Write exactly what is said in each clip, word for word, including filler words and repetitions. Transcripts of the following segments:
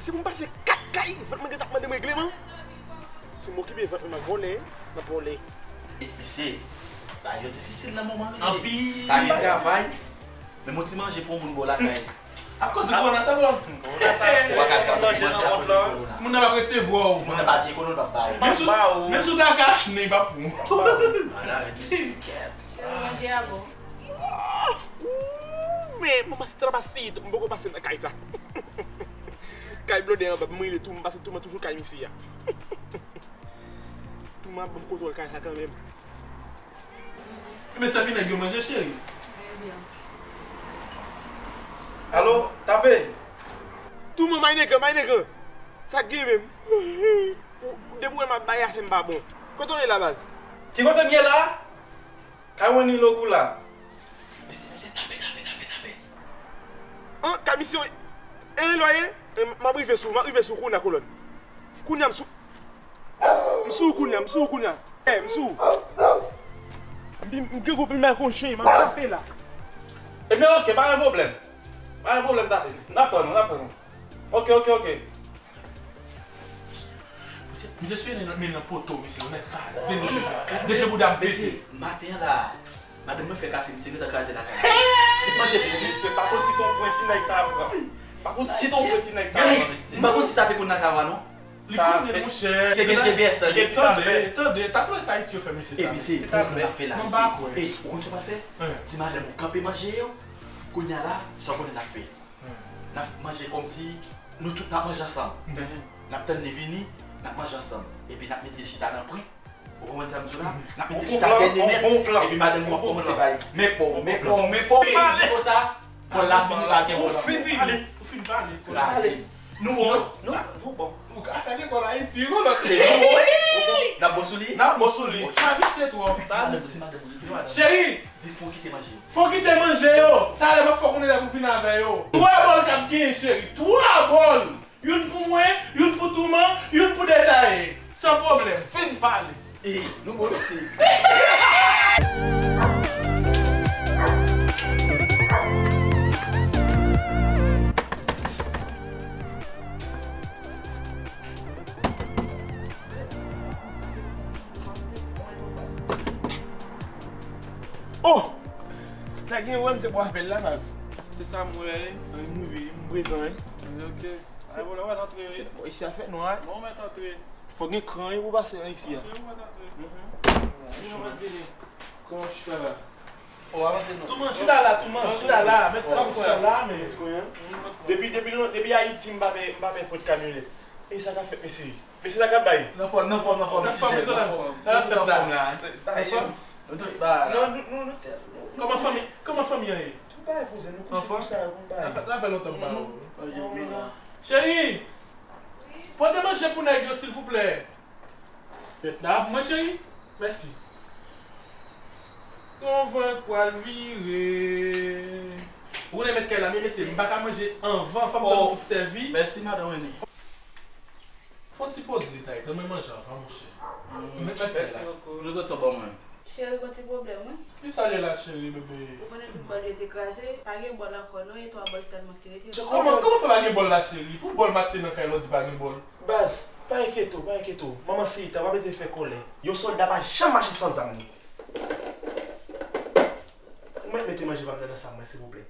Se pou m pase kat kay, vant mwen gentan ap mande m regleman. Si m okipe vant mwen, m ap vòlè, m ap vòlè. Mesye, bagay yo difisil nan moman, mesye. Anpil. Pa gen travay. Menm yon ti manje pou yon moun ba w lakay. Akoz de kowona sa, bro? Kowona sa. Ou pa ka al manje akoz de kowona. Moun nan p ap resevwa w. Si moun nan pa byen konnen, l p ap ba ou. Menm si, menm si w ta ka achte, li p ap pran. Ala, kèt. Cheri, manje a bon. Ooh, men, manman, se travay, m poko pase nan kay sa. Kay blòdè anba, m rele tou, m pase tou, m toujou kay misye a. Tou m ap ban m kontwòl kay sa kanmenm. Men sèvi nèg yo manje, cheri. Alo, tape. Tou mwen, may negan, may negan. Sa k gen menm? Ou, depi w wè m ap bay afè m pa bon. Kote w ye la, baz? Ki kote m ye la? Kay Wenny Logou la. Mesye, mesye, tape, tape, tape, tape. An, kay misye, e lè w ye? E, m ap rive sou, m ap rive sou kounya, kolòn. Kounya m sou. M sou kounya, m sou kounya. E, m sou. M, m gen gwo pil mal kon chen, m ap tape la. Ebyen, oke, pa gen pwoblèm. Pa gen pwoblèm, tape. N ap tann ou, n ap tann ou. Oke, oke, oke. Misye, misye swiye men nan poto, misye, ou nèk kraze, misye. Deje bouda m pete. Mesye, maten an la, madanm mwen fè kafe, misye gentan kraze lakay la. Li manje plis, mesye, pa konn si ton pwen ti nèg sa a pran. Pa konn si ton pwen ti nèg sa a pran, mesye. M pa konn si tape konn nan kay la, non. Li konnen, monchè. Se gen G P S la, li. Tande, tande, ta sanble sa Ayiti yo fè, mesye, sa. Epi se bon pou n ap fè la, mesye. E, ou konn sa w pral fè? Di madanm ou kanpe manje yo. Kounya la, sa w konnen n ap fè? N ap manje kòmsi nou tout n ap manje ansanm. N ap tann li vini, n ap manje ansanm. Epi n ap mete l chita nan pwen. Ou konprann sa m di w la? N ap mete l chita dènye nèt. Epi madanm ou ap kòmanse bay men pa w, men pa w, men pa w. Epi di konsa, Pòl la fini pa gen wòl ankò. Ou fin pale. Ou fin pale. Kraze. Nou bon. Nou, nou bon. Ou ka fè lekòl Ayiti, wi, lòt. N ap bon sou li? N ap bon sou li. Sa visye twòp. Cheri! Di fò kite manje yo. Fò kite manje yo. Talè m ap fè w konnen lè pou vin avè yo. Twa bòl k ap genyen, cheri. Twa bòl. Youn pou mwen, youn pou Touman, youn pou Detaye. San pwoblèm. Fin pale. Ey, nou bon isi. Oh! Sa gen wè m te bò apèl la, baz. Se sa m wè, wi. Wi, m prezan, wi. Ok. Se, se, bon, isi a fè nwa, wi. Bon, mèt antre. Fò gen kran, wi, pou pase nan isi a. Ok, ou mèt antre. Mhm. Vini, ou mèt vini. Kòman w fè la? Oh, avanse non. Touman, chita la, Touman, chita la. Mèt kran, chita la, men. Depi, depi, depi Ayiti, m pa pè, m pa pè pwent kamyonèt. E sa k ap fèt, mesye? Mesye, sa k ap bay? Nan fòm, nan fòm, nan fòm, ti jèn, nan fòm. Nan fòm la. Nan fòm. Non, nou, nou, nou, nou. Kòman fanmi, kòman fanmi an ye? Tout bagay poze, nou kouse konsa, bon bagay. Sa fè, sa fè lontan m pa wè w. Cheri! Pote manje pou nèg yo, silvouplè. Fèt la ap mwen, cheri. Mèsi. Konvan k pral vire. Ou konnen mèt kay la, men mesye, m pa ka manje anvan, fò m tann tout sèvi. Mèsi, madan Wenny. Fò ti poz li tay, tann mwen manje anvan, monchè. Mèt, mèt kay la. Mèsi bokou. Nou tonton ban mwen. Cheri, gon ti pwoblèm, wi. Kisa l ye la, cheri, bebe? Ou konnen tout bòl yo te kraze, pa gen bòl ankò, non, e twa bòl sèlman ki te rete. Kòman, kòman fè pa gen bòl la, cheri? Pou bòl mache nan kay la, w di pa gen bòl? Baz, pa enkyete w, pa enkyete w. Manman Seyita, pa bezwen fè kòlè. Yon sòlda pa janm mache san zam li. Ou mèt mete manje pa m nan, nan sa mwen, silvouplè.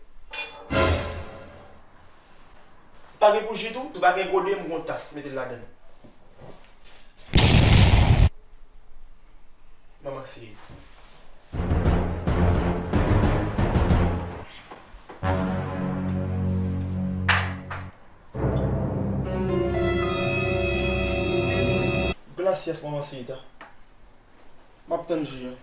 Pa gen bouji tou? Si w pa gen gode, m gon tas, mete l ladan l. Manman Seyita. Gracias, Manman Seyita. M ap tann ji an.